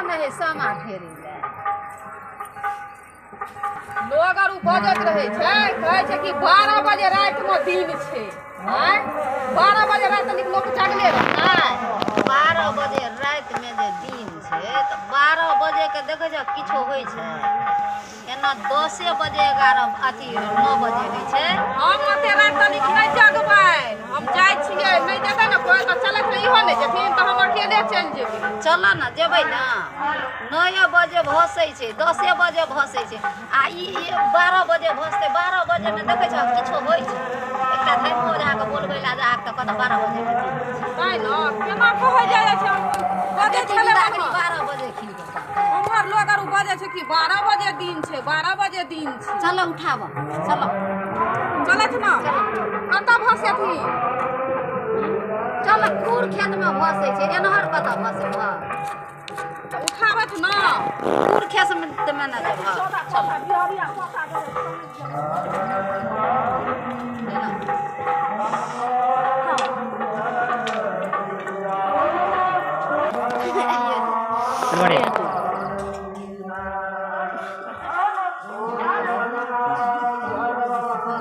ने है सामा फेरै लए। लोग आर बजैत रहै छै, कहै छै कि 12 बजे रातिमे दिन छै। आँय, 12 बजे राति तनिक लोक जागले रहतै? 12 बजे रातिमे जे दिन छै तऽ 12 बजेके देखै छ किछो होइ छै? एना 10 बजे 11 अथी 9 बजे होइ छै। हम ओते राति तनिक नहि जगबै, हम जाइ छियै। नहि जेतै ने कोइ तऽ चलैत रह, इहो नहि जेथिन तऽ हम अकेले चलि जेबै। चल ने, जेबै ने। 9 बजे भसै छै, 10 बजे भसै छै, आ ई 12 बजे भसतै। 12 बजेमे देखै छ किछो होइ छै? एकटा धर्मो ओझाके बोलबै लए जाहक तऽ कहतऽ 12 बजेमे दिन होइ छै। तैँ ने केना कहै जाइ छै, बजै छलै। 12 बजे खिल गेल। उम्हर लोग आर बजै छै कि 12 बजे दिन छै, 12 बजे दिन छै। चलो उठाब, चलो। चलैत ने, कतऽ भसेथिन? चल, कूर खेतमे भसै छै, एनहर कतऽ भसै? भऽ तऽ उठाबथ ने। कूर खेतमे ने जेबह, चल।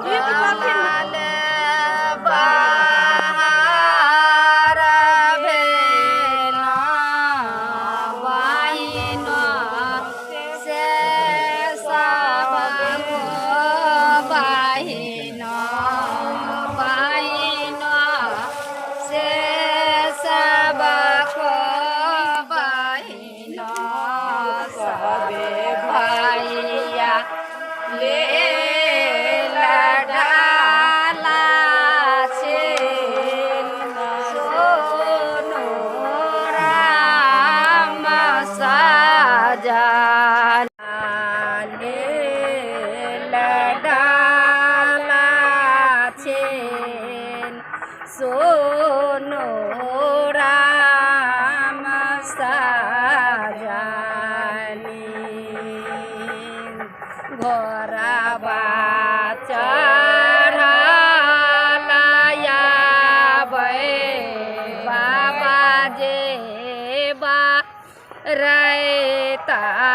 गीत कथी? बाहर भेल बहिन से सब बहिन, बहिन से सब बहिन, सबे भैया ले डाला छै सोनो राम सजन ले डाला छै सोनो राम सजनी, घोरबा चढ़ल आबै बाबा जेबा रैताबा।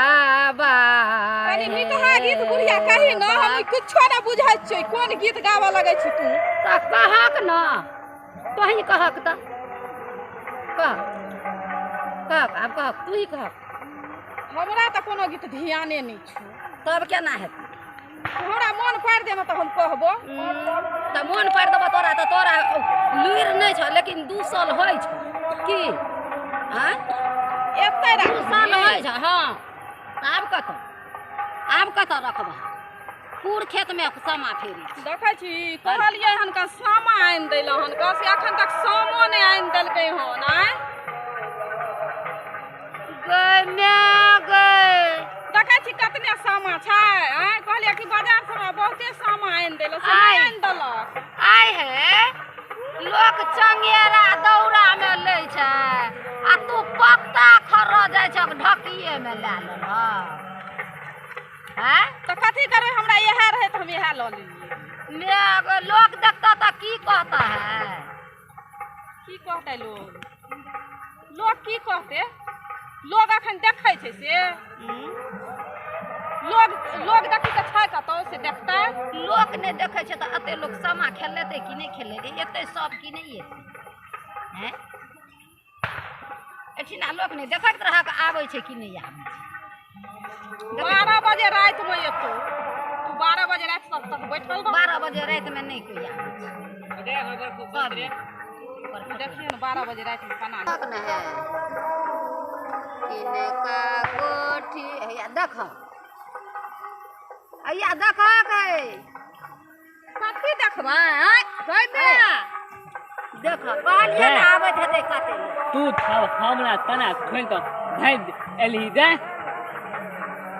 कनि नीकहा गीत बुढ़िया कही ने, हम किछो नहि बुझै छियै, कोन गीत गाबऽ लगै छी तू? तऽ कहक ने, तोही कहक तऽ कह, कहक आब, कहक, तू ही कहक। हमरा तऽ कोनो गीत ध्याने नहि छौ। तब केना हेतै? हमरा मोन पारि देमे तऽ हम कहबो। तऽ मोन पारि देबऽ तोरा तऽ तोरा लुरि नहि छौ, लेकिन 2 साल होइ छौ की? आँय, एते 2 साल होइ छौ। हँ, आब कतऽ, आब कतऽ रखबह? पूर खेतमे सामा फेरी छै। देखै छी, कहलियै हन का सामा आनि दै लए हन का, से एखन तक सामो नहि आनि देलकै हन। आँय गै my गै, देखै छी कतने सामा छै? आँय, कहलियै कि बाजार से हमरा बहुते सामा आनि दै लए, से नहि आनि देलक। आइ हे, लोक चंगेरा दौड़ामे लै छै आ तू पत्ता खर्र जाइ छह, ढकिएमे लए लेलह? आँय, तऽ कथी करबै, हमरा इएह रहै तऽ हम इएह लऽ लेलियै। My गै, लोक देखतऽ तऽ की कहता है? की कहतै लोग? लोग की कहतै? लोग अखन देखै छै से लोग, लोग देखी तऽ छै कतौ से देखतै? लोक नहि देखै छै तऽ एते लोक सामा खेलेतै कि नहि खेलेतै? एतै सब कि नहि एतै? हैं, एहिठिना लोक नहि देखैत रहक, आबै छै कि नहि आबै छै? 12 बजे रातिमे एतौ, तू 12 बजे राति तक तक बैठल रह। 12 बजे रातिमे नहि कोइ आबै छै। सब देखियौ ने 12 बजे रातिमे केना ने है किनका कोठी। हैया देख, हैया देखक है। कथी देखबै? आँय गै माय, देख, कहलियै ने आबैत हेतै कते लोक। तू थब हमरा तना खोलि कऽ भागि एलही दे।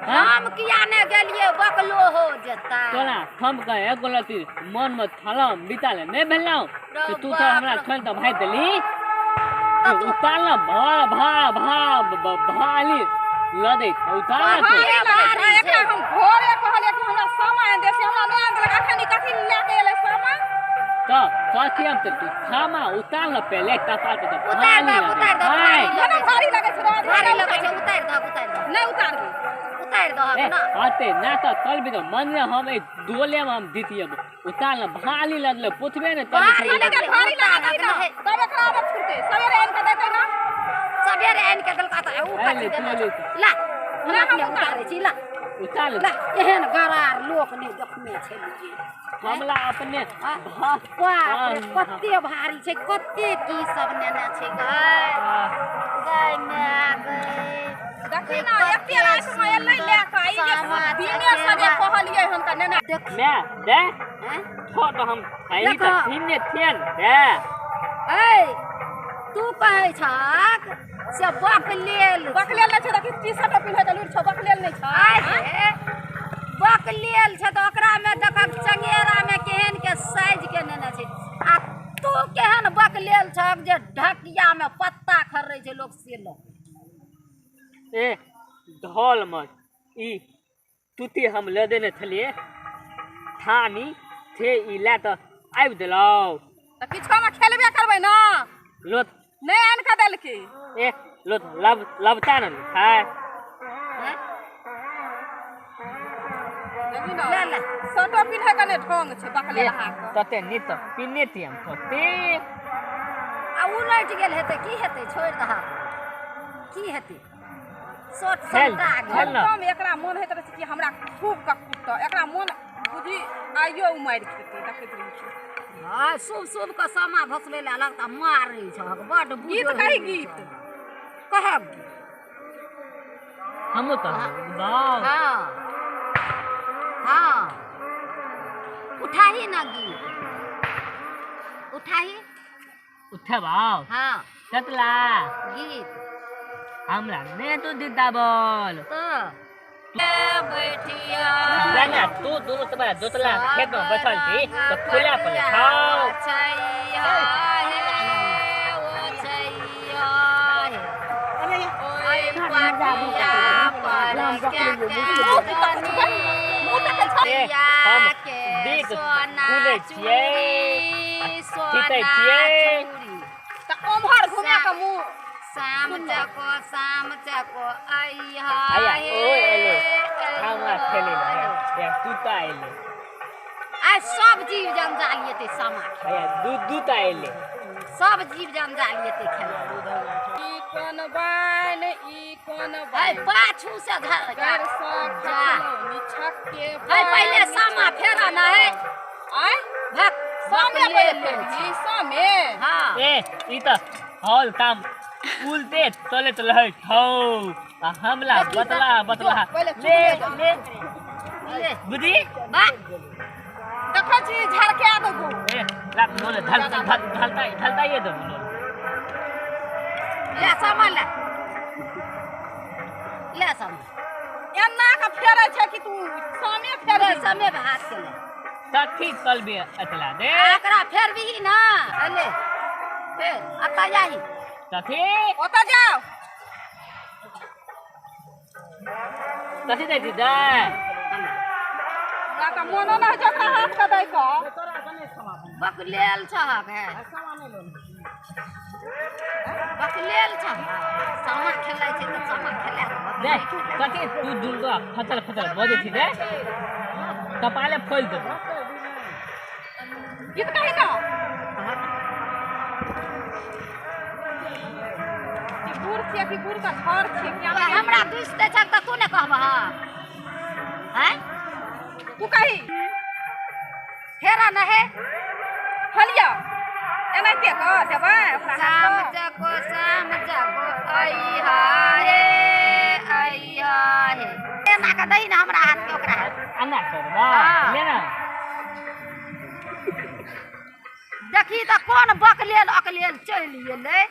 हम किया ने गेलियै, बकलो हो जेता। तोरा हम कह एको लत्ती मन मे थलम बिताले नहि भेलौ तऽ तू तऽ हमरा खोलि कऽ भागि देली। उतारल भार भार भार भाली लऽ दै, उतार। भारी लगै छै एकरा। हम भोरे कहलियै कि हमरा सामा आनि दे, से हमरा नहि आनि देलक। अखन ई कथी लए के एलै सामा? तऽ कथी हम तऽ तू थामा उतार ल पहिले कपार पर तऽ उतार भारी दहक, उतार दहक। भाई। केना भारी लगै छै? भारी लगै छै, उतारि दहक, उतारबी। उतारि दहक ए ना। हते ना त तलबी त मन हम ए डोले में हम दितियब उतार न भाली लगले पुथबे ने तलबी। भारी खाली के भारी लगा दही ना, तब एकरा आदत छूटतै। सवेरे आनि के देतै ना। सबेरे आनि के देलका तऽ ऊ ले, कथी देने ले, छौ? ला, हम अपने उतारै छी, ला। उतार ला, एहन गरार लोक नहि देखने छलियै। हमला अपने बाप रे, कते भारी छै, कते की सब नेने छै गै। गै माय गै। देखी ना, एते रातिमे एलै लए कऽ, ई जे सामा दिने सजे चकेबा। कहलियै हुनका नेने। देख। मैं दे हैं? थो तो हम खाई त देखो। थिने थियन दे। ऐ, तू कहै छहक से बकलेल। बकलेल नहि छै, देखी टी शर्ट पिन्है के लुरि छौ, बकलेल नहि छै। आइ हे, बकलेल छै तऽ ओकरामे देखक चंगेरामे केहन के साइज के नेने छै, आ तू केहन बकलेल छहक जे ढकियामे पत्ता खर्रै छै लोक से लऽ। ए ढोल मत ई तुती हम ले देने छलिए थानी थे ई ला त आबि देलौ। तऽ किछोमे खेलबे करबै ना। लोत नहि आनि कऽ देलकै। ए लोत लब लबता न खाय। हैं? देखी ना, ले ले। शर्टो पिन्है के नहि ढंग छै बकलेल के। तते नित पिन्ने थी हम तते। आ उलटि गेल हेतै, की हेतै, छोड़ि दहक, की हेतै, सोट खेल, समटा गेल। खेल ना। हरदम एकरा मोन होइत रहै छै कि हमरा खूब कऽ कुटतऽ, एकरा मोन बुझी आइयो ओ मारि खेतै, देखैत रहै छै। हँ, शुभ शुभ के सामा भसबै लए लगता मारै छहक बड्ड। गीत कही, गीत कहब। हमहूँ तऽ बाप। हँ हँ, उठाही ना गीत, उठाही। उठे बाप। हँ। ततला गीत। हमरा ने तो दिता बोल। तऽ बैठिया। ना तू दोनों तुम्हारा दोतला खेत में बैठल थी तो फूला पर खाओ। छैया हे ओ छैया हे, ओइ पटिया पर क्या क्या जानी। ए, हम के देख सोना फूलै छियै, चूड़ी, खींचै सोना छियै। चूड़ी। तऽ ओम्हर घुमा कऽ मुँह। शाम चको, शाम चको अइहा आया हे, ओ एले हमरा खेले अइहा ले हे। या तू ता एले। आइ सब जीव जंजाल एतै सामा खेले। आया दू दू ता एले। सब जीव जंजाल एतै खेले। ई कोन बान, ई कोन है बान। पाछू से धर गरसँ जा। खसलौ निछक्के। है पहिले सामा फेरा न है। आँय? भक। सामे बकलेल पहिले छै। फेरबही, सामे। हाँ। ए ई त हॉल काम उलते चलत रहै छौ आ हमला देखी त- बतला बतला। जो, पहिले ले चुप ले। ले। बुद्धि बा। देखै छी झड़का देबो। ए ला नोले ढल ढल ढलता ढलता ये दो नोले। ले सामान, ले ले सामान। एना कऽ फेरै छै कि तू सामे ले। फेरबही? सामे पे हाथ के ले। तथी तलबे अतला दे। आ, एकरा फेरबिही ना, ले फेर अतऽ जाही। तथी। ओतऽ जाउ। तथी दै छी दे। हमरा तऽ मोनो नहि होइ छै ओकरा हाथ के दै कऽ। बकलेल छहक है, बकलेल छहक। सामा खेलै छै तऽ सामा खेला दहक। दे कथी तू दुर्गा फचल फचल बजै छी दे, कपाले फोलि देबो। गीत कही ना। ई गुड़ छियै कि गुड़ के छड़ छियै कि? तऽ हमरा दुसि दै छहक तऽ तू ने कहबह हैं? तू कही। फेरा न हे। हलिया एनाहिते कऽ देबै ओकरा हाथ शाम कऽ। चको, शाम चको अइहा हे, अइहा हे। एना कऽ दही ने हमरा हाथ के, ओकरा हाथ। अन्ना करबा। हाँ। ले ना। देखी तऽ कोन बकलेल अकलेल चलि गेलै।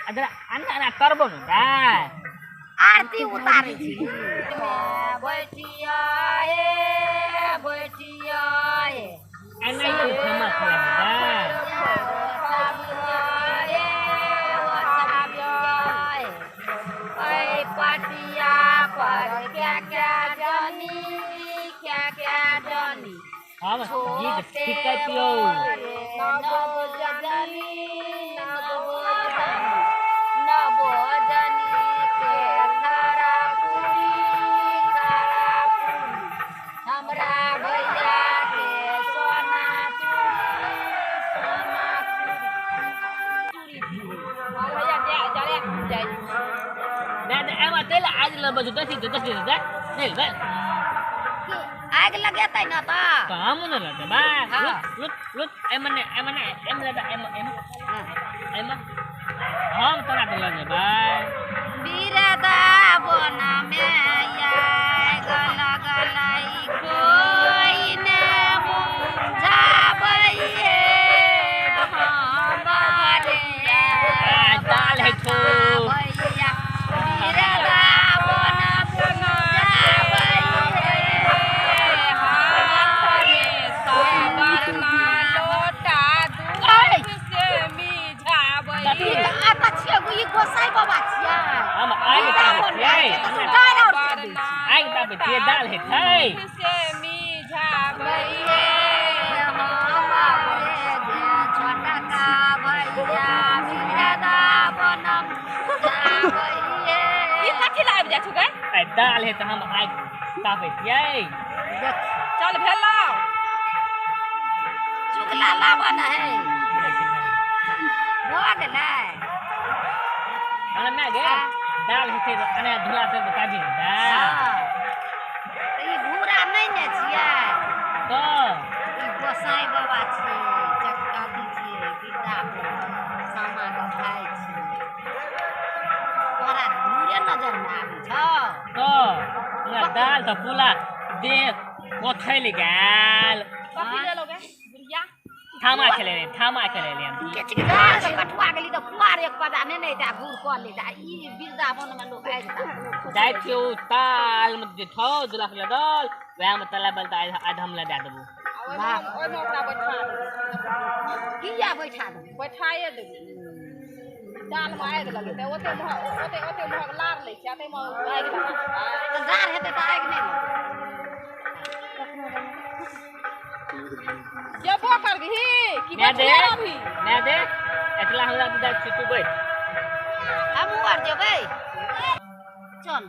अदरा अन्ना अन्ना करबो ने दाय। आरती उतारै छी। बैठिया हे, बैठिया हे। एनाहिए फेमस है दाय। पटिया पर क्या क्या जानी, क्या क्या जानी। हम गीत सिखतियौ। नव जनी, नव जनी, नव जनी के खरा पूरी। हम तेल आज लबे छौ दसी दे दसी दे नहीं बे आगि लगेतै ने तऽ तो हम न लगेबै। हाँ। लुट लुट लुट एमने एमने एम लगा एम एम एम हम तोरा के लगेबै। बिरदावनमे आगि लगलै कोइ ने बुझाबैये हमरे दाल है छौ। भैया बिरदावन बुझाबैये हमरे सबरना लोटा दूध से मिझाबै। ई तऽ एतऽ छियै, ई गोसाई बाबा छियै। हम आगि तापै छियै। तऽ तू दालि आओर दे दै छी। आगि तापै छियै दाल है छै। दूध से मिझाबै। ई कथी लए आबि जाइ छौ गै? आ दाल है तऽ हम आगि तापै छियै। चल भेलौ। चुगला लाबऽ ने है भऽ गेलै। हमरा माय गे दाल हेतै तऽ अने धुला तेल तऽ काजी ने दाल। हँ। तऽ ई घूरा नहि ने छियै। तऽ ई गोसाई बाबा छियै, चक्काती छियै, वृन्दावन सामाके भाय छियै। तोरा घूरे नजरमे आबै छौ। तऽ हमरा दाल तऽ पुला देह कोथैल गेल। कथी लेलौ गै बुढ़िया? थामा खेले रहे थामा खेले रहे हम। किछु गाछ से कटुआ गेली तऽ पुआर एक पदा ने ने टा घूर कऽ ले जा। ई वृन्दावनमे लोक आबि जाइ छियै ओ तालमे जे छौ दुलाख लगल वएहमे तला बल तऽ आध हम लए दए देबौ। आ ओहिमे ओकरा बैठा देबै। किया बैठा देबै? बैठाए देबै। दालमे आगि लगेतै ओते महग ओते ओते महग लार लै छै आ ताहिमे आगि लगा देतै। तऽ जाड़ हेतै तऽ आगि नहि लगतै। जेबो करबिही कि माय दे बैठले रहबही? माय दे एकला हमरा तऽ जाइ छियै तू बैठ। हमहूँ आर जेबै चल।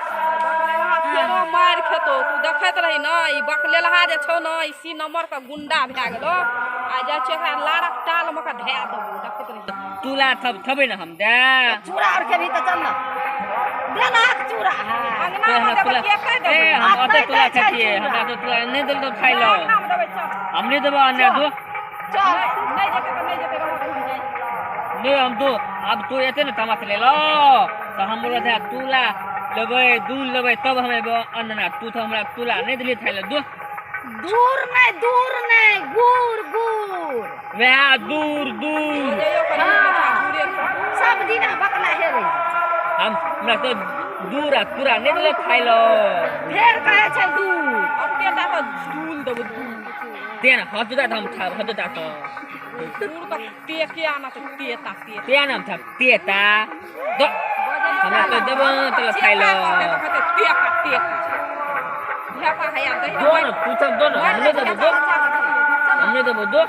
फेरो मारि खेतौ। तू देखैत रही ने ई बकलेलहा जे छौ ने ई सी नम्बर के गुंडा भए गेलो आ जाइ छै एकरा लारक टालमे के धए देबौ देखैत रही। तुला थब थबै ने हम दे। चूड़ा आर खेबही तऽ चल ने देलक चूड़ा है। अंगनामे हमरा देबै तुला के कहि ए देबै? हम ओते आ तुला नहि दै छै खेतियै। चूड़ा। हमरा तो तुला नहि देलतो खाइ लए। अंगनामे देबै चल। हम नहि देबो अन्ने दो। चल। नहि जेतै तऽ नहि जेतै रहऽ दही हम जाइ। नहि हम दो आब तू एते ने तमाक ले लो तऽ हम बोलत है तुला लेबै दूध लेबै तब हम एबो अन्ना। तू तऽ हमरा तुला नहि देली खाइ लए दो। दूर नहि दूर नहि गुड़ गुड़ वएह दूर दूर। जइयो कनि बच्चा दूरे खा। सब दिना बकला हेरे। हम हमरा तो दूर आ तुरा नहि देलक खाइ लए। फेर कहै छै दूर। अपने टा तऽ दूल देबै दूल। ते ने हद दा हम खाब हद दा तो। दूर तऽ टेके आना तऽ टेता टेता। ते ने हम खाब तेता दो हमरा तो देबो तोला खाइ लए। टेका टेका ढेपा हैया दही। दो ने तू सब दो ने हम नहि देबो दो हम नहि देबो दो।